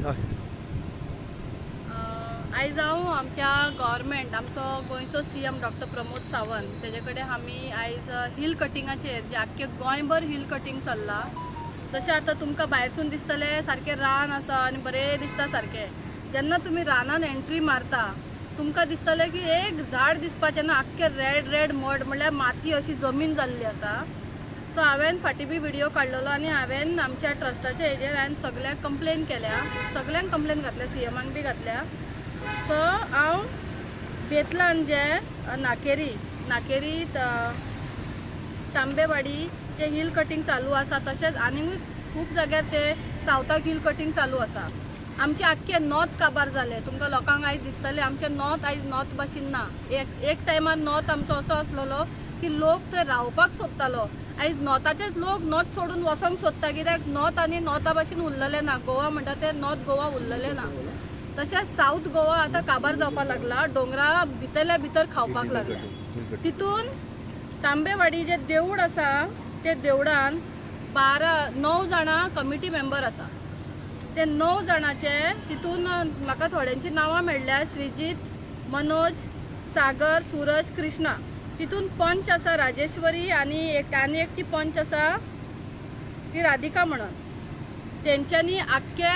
हय. आयज हांव आमच्या गव्हर्मेंट, आमचो गोंयचो सीएम डॉक्टर प्रमोद सावंत तेजे कडेन आमी आयज हिल कटिंगाचेर, जे आख्खे गोंयभर हिल कटिंग चल्लां, तशें आतां तुमकां भायरसून दिसतलें सारकें रान आसा आनी बरें दिसता सारकें. जेन्ना तुमी रानान एंट्री मारता तुमकां दिसतलें की एक झाड दिसपाचें ना, आख्खें रेड रेड मड म्हणल्यार माती अशी जमीन जाल्ली आसा. सो हांवें फाटीं बी व्हिडियो काडलेलो आनी हांवें आमच्या ट्रस्टाच्या हेजेर हांवें सगळ्यांक कंप्लेन केल्या, सगळ्यांक कंप्लेन घातल्या, सीएमाक बी घातल्या. सो हांव बेतलान जे नाकेरी नाकेरी तांबेवाडी जे हिल कटिंग चालू आसा, तशेंच आनीकूय खूब जाग्यार ते सावथाक हिल कटिंग चालू आसा. आमचे आख्खे नॉर्थ काबार जाले, तुमकां लोकांक आयज दिसतलें आमचें नॉर्थ आयज नॉर्थ भाशेन ना. एक एक टायमार नॉर्थ आमचो असो आसलेलो की लोक थंय रावपाक सोदतालो. आयज नॉर्थाचेच लोक नॉर्थ सोडून वचोंक सोदता, कित्याक नॉर्थ आनी नॉर्था भाशेन उरलेलें ना. गोवा म्हणटा तें नॉर्थ गोवा उरलेलें ना. तशेंच सावथ गोवा आतां काबार जावपाक लागला, दोंगरा भितरल्या भितर खावपाक लागला. तितून तांबेवाडी जे देवूळ आसा ते देवळान 9 जाणां कमिटी मेंबर आसा. ते 9 जाणांचे तितून म्हाका थोड्यांची नांवां मेळ्ळ्या, श्रीजीत, मनोज, सागर, सूरज, कृष्णा. तितून पंच आसा राजेश्वरी आनी एक आनी एकटी पंच आसा ती राधिका म्हणून. तेंच्यांनी आख्खे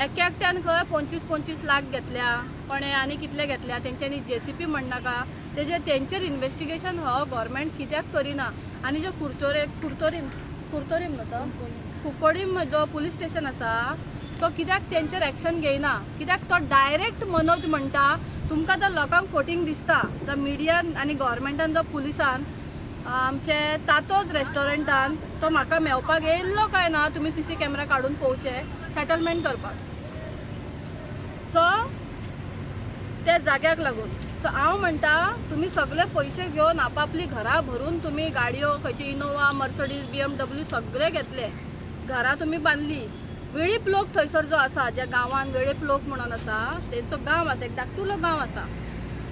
एक एकट्यान खंय 25-25 लाख घेतल्या, कोणें आनी कितले घेतल्या. तेंच्यांनी जेसीपी म्हणनाका, तेजेर तेंचेर इन्वेस्टिगेशन हो गव्हर्मेंट कित्याक करिना. आनी जो कुर्तोरीम कुर्तोरीम न्हू तो कुंकळीम जो पुलीस स्टेशन आसा तो कित्याक तेंचेर एक्शन घेयना, कित्याक तो डायरेक्ट मनोज म्हणटा तुमकां जर लोकांक फोटींग दिसता जर मिडियान आनी गव्हर्मेंटान जो पुलिसान आमचे तातोज रेस्टॉरंटान तो म्हाका मेवपाक येयल्लो काय ना, तुमी सीसी कॅमेरा काडून पळोवचे सेटलमेंट करपाक. सो त्या जाग्याक लागून सो हांव म्हणटा तुमी सगळे पयशे घेवन आपापली घरां भरून तुमी गाडयो खंयची इनोवा, मर्सडीज, BMW सगळे घेतले, घरां तुमी बांदली. वेळीप लोक थंयसर जो आसा, ज्या गांवान वेळीप लोक म्हणून आसा तेंचो गांव आसा, एक धाकटुलो गांव आसा,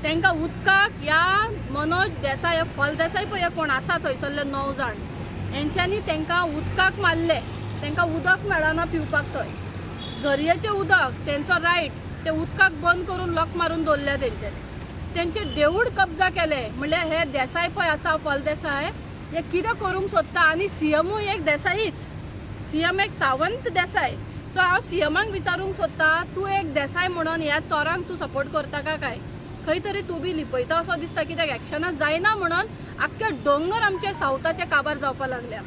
तांकां उदकाक ह्या मनोज देसाय, ह्या फल देसाय पळय कोण आसा थंयसरले 9 जाण, हेंच्यांनी तांकां उदकाक मारले. तांकां उदक मेळना पिवपाक, थंय झरयेचें उदक तेंचो रायट, ते उदकाक बंद करून लॉक मारून दवरल्या. तेंचे तेंचे देवूळ कब्जा केले. म्हणल्यार हे देसाय पळय आसा फल देसाय हे कितें करूंक सोदता. आनी सीएमूय एक देसाईच, सीएम एक सावंत देसाय. सो हांव सीएमाक विचारूंक सोदता, तूं एक देसाय म्हणून ह्या चोरांक तूं सपोर्ट करता काय काय? खंय तरी तूं बी लिपयता असो दिसता, कित्याक एक्शनां जायना म्हणून आख्खे दोंगर आमचे सावथाचे काबार जावपाक लागल्या.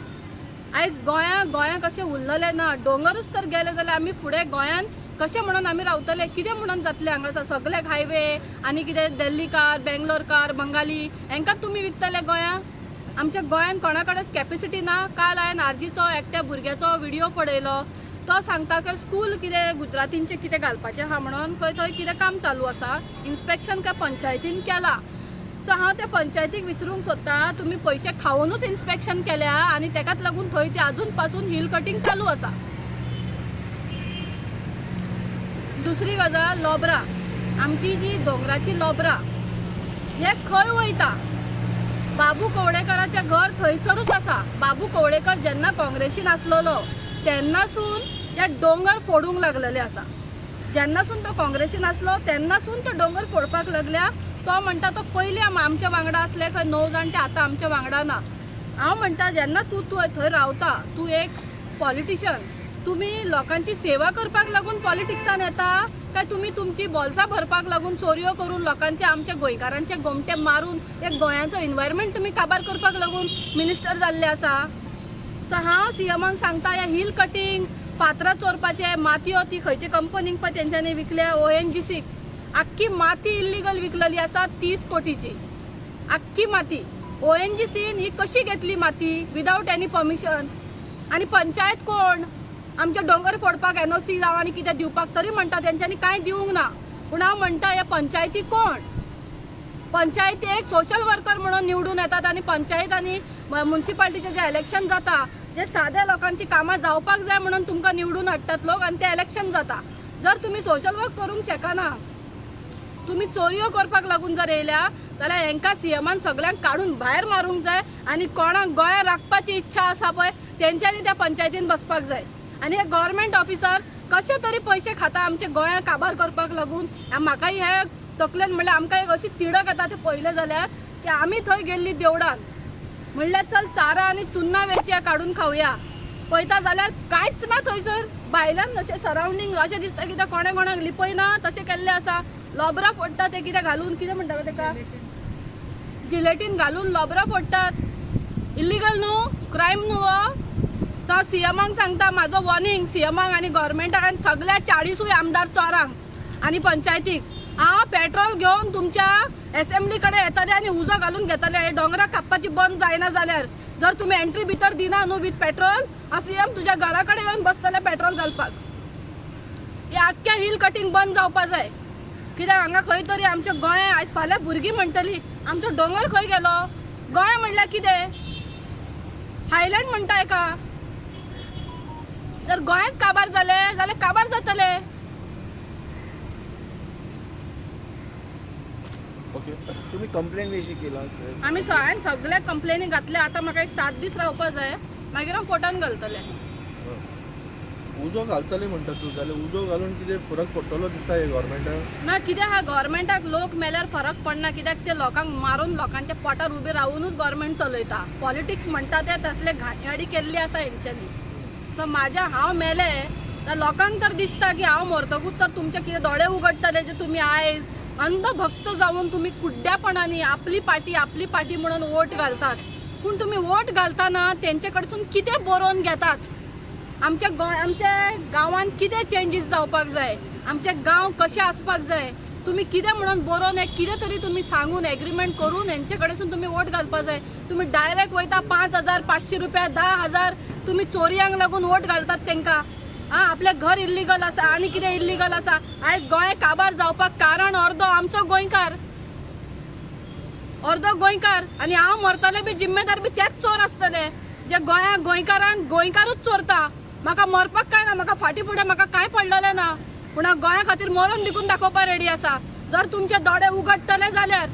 आयज गोंया कशें उरलेलें ना, दोंगरूच तर गेले जाल्यार आमी फुडें गोंयांत कशें म्हणून आमी रावतले, कितें म्हणून जातलें हांगासर? सगळ्याक हायवे आनी कितें दिल्ली कार, बेंगलोर कार, बंगाली हेंकां तुमी विकतले गोंयांत? आमच्या गोंयांत कोणा कडेन कॅपेसिटी ना. काल हांवें आरजीचो एकट्या भुरग्याचो व्हिडियो पळयलो, तो सांगता की स्कूल कितें गुजरातींचें कितें घालपाचें आहा म्हणून खंय थंय कितें काम चालू आसा, इन्स्पेक्शन काय पंचायतीन केलां. सो हांव त्या पंचायतीक विचारूंक सोदता, तुमी पयशे खावनूच इन्स्पेक्शन केल्या आनी तेकाच लागून थंय ती आजून पासून हिल कटिंग चालू आसा. दुसरी गजाल, लोबरा, आमची जी दोंगराची लोबरा हे खंय वयता? बाबू कवळेकराचें घर थंयसरूच आसा. बाबू कवळेकर जेन्ना काँग्रेसीन आसलेलो तेन्नासून हे दोंगर फोडूंक लागलेले आसा. जेन्नासून तो काँग्रेसीन आसलो तेन्नासून तो दोंगर फोडपाक लागल्या. तो म्हणटा तो पयलीं आमच्या वांगडा आसले खंय 9 जाण, ते आतां आमच्या वांगडा ना. हांव म्हणटा जेन्ना तूं थंय रावता, तूं एक पॉलिटिशन, तुमी लोकांची सेवा करपाक लागून पॉलिटिक्सान येता काय तुमी तुमची बोल्सां भरपाक लागून चोरयो करून लोकांचे, आमच्या गोंयकारांचे गोमटे मारून एक गोंयाचो एनवायरमेंट तुमी काबार करपाक लागून मिनिस्टर जाल्ले आसा? सो हांव सीएमाक सांगता, ह्या हिल कटिंग, फातरां चोरपाचे, मातयो ती खंयचे कंपनीक पळय तेंच्यांनी विकल्या, ONGCक आख्खी माती इल्लिगल विकलेली आसा 30 कोटीची आख्खी माती. ONGCन ही कशी घेतली माती विदावट एनी परमिशन? आनी पंचायत कोण आमचे दोंगर फोडपाक NOC जावं आनी कितें दिवपाक तरी म्हणटा, तेंच्यांनी कांय दिवंक ना. पूण हांव म्हणटा हे पंचायती कोण? पंचायती एक सोशल वर्कर म्हणून निवडून येतात आनी पंचायत आनी मुन्सिपाल्टीचें जें इलेक्शन जाता, जे साद्या लोकांची कामां जावपाक जाय म्हणून तुमकां निवडून हाडटात लोक आनी तें इलेक्शन जाता. जर तुमी सोशल वर्क करूंक शकना, तुमी चोरयो करपाक लागून जर येयल्या जाल्यार हेंकां सीएमान सगळ्यांक काडून भायर मारूंक जाय आनी कोणाक गोंयांत राखपाची इच्छा आसा पळय तेंच्यांनी त्या पंचायतीन बसपाक जाय. आनी हे गव्हर्मेंट ऑफिसर कशे तरी पयशे खाता आमचे गोंया काबार करपाक लागून. म्हाका हे तकलेन म्हणल्यार आमकां एक अशी तिडक येता ते पळयलें जाल्यार की आमी थंय गेल्ली देवळान म्हणल्यार चल चारां आनी चुन्नां वेचया काडून खावया, पळयता जाल्यार कांयच ना थंयसर. भायल्यान अशें सरावंडींग अशें दिसता कितें कोणें कोणाक लिपयना तशें केल्लें आसा. लोबरां फोडटा ते कितें घालून, कितें म्हणटा तेका, जिलेटीन घालून लोबरां फोडटात. इल्लिगल न्हू, क्रायम न्हू हो. सो हांव सीएमाक सांगता, म्हाजो वॉर्निंग सीएमाक आनी गव्हर्मेंटाक आनी सगळ्या 40 आमदार चोरांक आनी पंचायतीक, हांव पेट्रोल घेवन तुमच्या एसेंब्ली कडेन येतले आनी उजो घालून घेतले. हे दोंगरां कापपाची बंद जायना जाल्यार जर तुमी एंट्री भितर दिना न्हू वीथ पेट्रोल, हांव सीएम तुज्या घरा कडेन येवन बसतले पेट्रोल घालपाक. हे आख्ख्या हिल कटींग बंद जावपा जाय. कित्याक हांगा खंय तरी आमच्या गोंया आयज फाल्यां भुरगीं म्हणटली आमचो दोंगर खंय गेलो. गोंय म्हणल्यार कितें, हायलँड म्हणटा एका. जर गोंयांत काबार जाले जाल्यार काबार जातले. ओके, तुम्ही कंप्लेंट कशी केला? आमी हांवें सगळे कंप्लेनी घातले. आतां म्हाका एक 7 दीस रावपा जाय, मागीर हांव कोर्टान घालतलें. उजो घालतले म्हणटा तूं, जाल्यार उजो घालून कितें फरक पडटलो दिसता हे गव्हर्मेंटाक? ना, कितें आहा गव्हर्मेंटाक लोक मेल्यार फरक पडना, कित्याक ते लोकांक मारून लोकांच्या पोटार उबे रावुनूच गव्हर्मेंट चलयता. पॉलिटिक्स म्हणटा ते तसले घाणयाडी केल्ली आसा हेंच्यांनी. सो म्हाज्या हांव मेले तर लोकांक तर दिसता की हांव मरतकूच तर तुमचे कितें दोळे उगडटले जे तुमी आयज अंधभक्त जावन तुमी कुड्ड्यापणांनी आपली पार्टी आपली पार्टी म्हणून वोट घालतात. पूण तुमी वोट घालतना तेंचे कडसून कितें बरोवन घेतात, आमच्या गोंय आमच्या गांवांत कितें चेंजीस जावपाक जाय, आमचे गांव कशे आसपाक जाय, तुमी कितें म्हणून बरोवन एक कितें तरी तुमी सांगून एग्रीमेंट करून हेंचे कडेसून तुमी वोट घालपाक जाय. तुमी डायरेक्ट वयता 5,000 500 रुपया 10,000 तुमी चोरयांक लागून वोट घालतात तेंकां. आं, आपलें घर इल्लिगल आसा आनी कितें इल्लिगल आसा. आयज गोंय काबार जावपाक कारण अर्दो आमचो गोंयकार, अर्दो गोंयकार. आनी हांव मरतले बी जिम्मेदार बी तेच चोर आसतले जे गोंया गोंयकारांक गोंयकारूच चोरता. म्हाका मरपाक कांय ना, म्हाका फाटीं फुडें म्हाका कांय पडलेलें ना, पूण हांव गोंया खातीर मरोन देखून दाखोवपाक रेडी आसा. जर तुमचे दोळे उगडटले जाल्यार.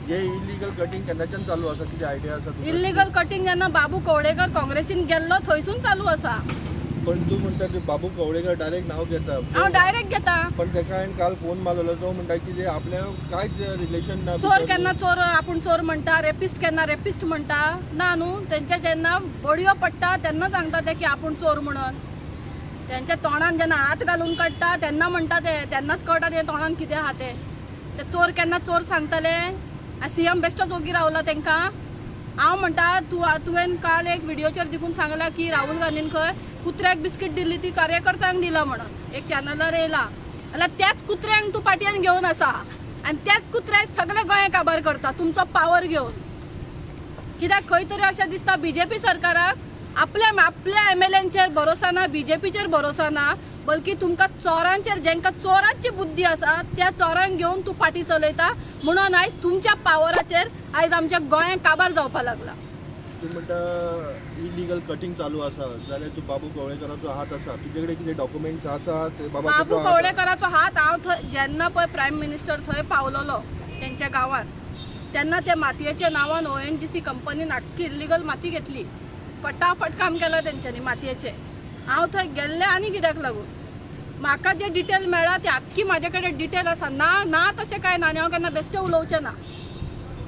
हे इल्लिगल कटींग केन्नाच्यान चालू आसा, कितें आयडिया आसा तुका? इल्लिगल कटींग जेन्ना बाबू कवळेकर काँग्रेसीन गेल्लो थंयसून चालू आसा. पण तूं म्हणटा की बाबू कवळेकर डायरेक्ट नांव घेता. हांव डायरेक्ट घेता. पण तेका हांवें काल फोन मारलेलो, तो म्हणटा की जे आपल्या कांयच रिलेशन ना. चोर केन्ना चोर आपूण चोर म्हणटा, रेपिस्ट केन्ना रेपिस्ट म्हणटा ना न्हू. तेंच्या जेन्ना बडयो पडटा तेन्ना सांगता ते की आपूण चोर म्हणून. तेंच्या तोंडान जेन्ना हात घालून काडटा तेन्ना म्हणटा ते, तेन्नाच कळटा ते तोंडान कितें आहा ते. ते चोर केन्ना चोर सांगतले. आनी सीएम बेश्टोच ओगी रावला तेंकां. हांव म्हणटा तुवें काल एक व्हिडियोचेर देखून सांगला की राहुल गांधीन खंय कुत्र्याक बिस्कीट दिल्ली ती कार्यकर्त्यांक दिला म्हणून एक चॅनलार येयला. जाल्यार त्याच कुत्र्यांक तूं पाटयान घेवन आसा आनी त्याच कुत्र्याक सगळे गोंय काबार करता तुमचो पावर घेवन. कित्याक खंय तरी अशें दिसता बीजेपी सरकाराक आपल्या आपल्या एमएलएंचेर भरोसा ना, बीजेपीचेर भरोसा ना, बल्कि तुमकां चोरांचेर, जेंकां चोरांची बुद्धी आसा त्या चोरांक घेवन तूं पाटी चलयता. म्हणून आयज तुमच्या पावराचेर आयज आमच्या गोंयांक काबार जावपाक लागला. तूं म्हणटा इलिगल कटींग चालू आसा, जाल्यार तूं बाबू कवळेकराचो हात आसा, तुजे कडेन कितें डॉक्युमेंट्स आसा? बाबू कवळेकराचो हात हांव थंय जेन्ना पळय प्रायम मिनिस्टर थंय पावलेलो तेंच्या गांवांत तेन्ना त्या मातयेच्या नांवान ONGC कंपनीन आख्खी इल्लिगल माती घेतली. फटाफट काम केलां तेंच्यांनी मातयेचें. हांव थंय गेल्लें आनी कित्याक लागून म्हाका जे डिटेल मेळ्ळा ते आख्खी म्हाजे कडेन डिटेल आसा. ना ना तशें कांय ना आनी हांव केन्ना बेश्टें उलोवचें ना.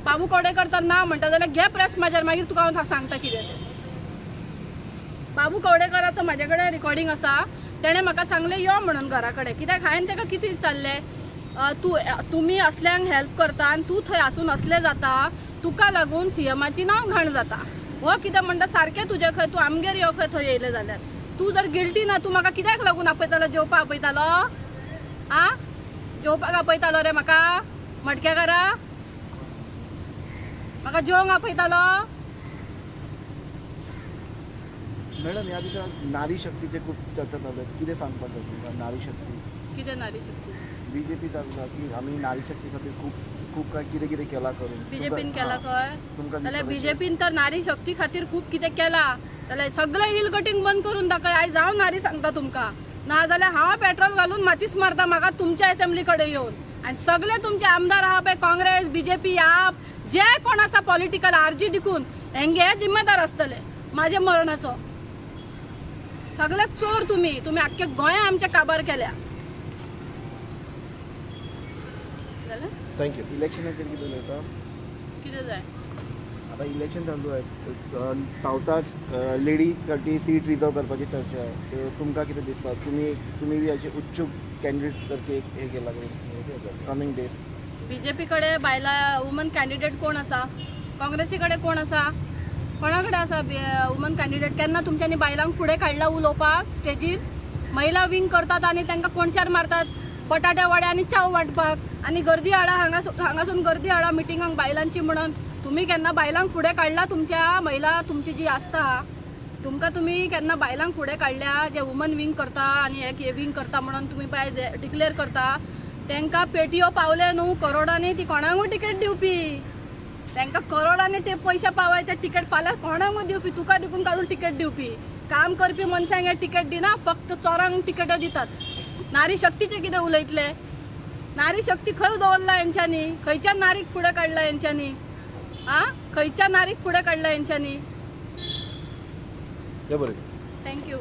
बाबू कवळेकर तर ना म्हणटा जाल्यार घे प्रेस म्हाजेर, मागीर तुका हांव सांगता कितें तें. बाबू कवळेकराचो म्हाजे कडेन रिकॉर्डिंग आसा. तेणें म्हाका सांगलें यो म्हणून घरा कडेन, कित्याक हांवें ताका कितें विचारलें, तुमी असल्यांक हेल्प करता आनी तूं थंय आसून असलें जाता, तुका लागून सीएमाची नांव घाण जाता. हो कितें म्हणटा सारकें तुजें खंय तूं आमगेर यो खंय थंय येयलें जाल्यार तूं जर गिल्टी ना तूं म्हाका कित्याक लागून आपयतालो, जेवपाक आपयतालो? आं, जेवपाक आपयतालो रे म्हाका मटक्याकारा, म्हाका जेवंक आपयतालो? मॅडम, ह्या दिसा नारी शक्तीचे खूब चर्चा चालू आहे, कितें सांगपाक जाय तुमकां? नारी शक्ती कितें नारी शक्ती? बीजेपी चालू की आमी नारी शक्ती खातीर खूब खूब काय कितें कितें केलां करून. बीजेपीन केलां खंय? तुमकां जाल्यार बीजेपीन तर नारी शक्ती खातीर खूब कितें केलां. जाल्यार सगळें हिल कटींग बंद करून दाखय. आयज हांव नारी सांगता तुमकां, ना जाल्यार हांव पेट्रोल घालून माचीस मारता म्हाका तुमच्या एसेंब्ली कडेन येवन. आनी सगळे तुमचे आमदार आहा पळय काँग्रेस बीजेपी आप जे कोण आसा पॉलिटिकल आरजी देखून हेंगे जिम्मेदार आसतले म्हाज्या मरणाचो. सगळे चोर तुमी. तुमी आख्खे गोंया आमच्या काबार केल्या. जालें? Thank you. इलेक्शनाचेर कितें उलयता? कितें जाय? आता इलेक्शन चालू आहे, सावथाक लेडीज सीट रिजर्व करपाची चर्चा आहे, तर तुमकां कितें दिसता? तुमी तुमी बी अशे उत्सुक कॅन्डिडेट करपी एक हे केला कमींग डेज? बीजेपी कडे बायलां वुमन कॅन्डिडेट कोण आसा? काँग्रेसी कडेन कोण आसा? कोणा कडेन आसा वुमन कॅन्डिडेट? केन्ना तुमच्यांनी बायलांक फुडें काडला उलोवपाक स्टेजीर? महिला विंग करतात आनी तांकां कोणशार मारतात बटाटे वडे आनी चाव वांटपाक आनी गर्दी हाडा हांगा, हांगासून गर्दी हाडा मिटिंगांक बायलांची म्हणून. तुमी केन्ना बायलांक फुडें काडला? तुमच्या महिला तुमची जी आसता तुमकां तुमी केन्ना बायलांक फुडें काडल्या? जे वुमन विंग करता आनी हे विंग करता म्हणून तुमी बाय डिक्लेअर करता, तांकां पेटयो पावले न्हू करोडांनी, ती कोणाकूय तिकेट दिवपी. तांकां करोडांनी ते पयशे पावय, ते तिकेट फाल्यां कोणाकूय दिवपी, तुका देखून काडून तिकेट दिवपी. काम करपी मनशांक हे तिकेट दिना, फक्त चोरांक तिकेटां दितात. नारी शक्तीचें कितें उलयतले? नारी शक्ती खंय दवरला हेंच्यांनी? खंयच्या नारीक फुडें काडला हेंच्यांनी? आ, खंयच्या नारीक फुडें काडला हेंच्यांनी? बरें. Thank you.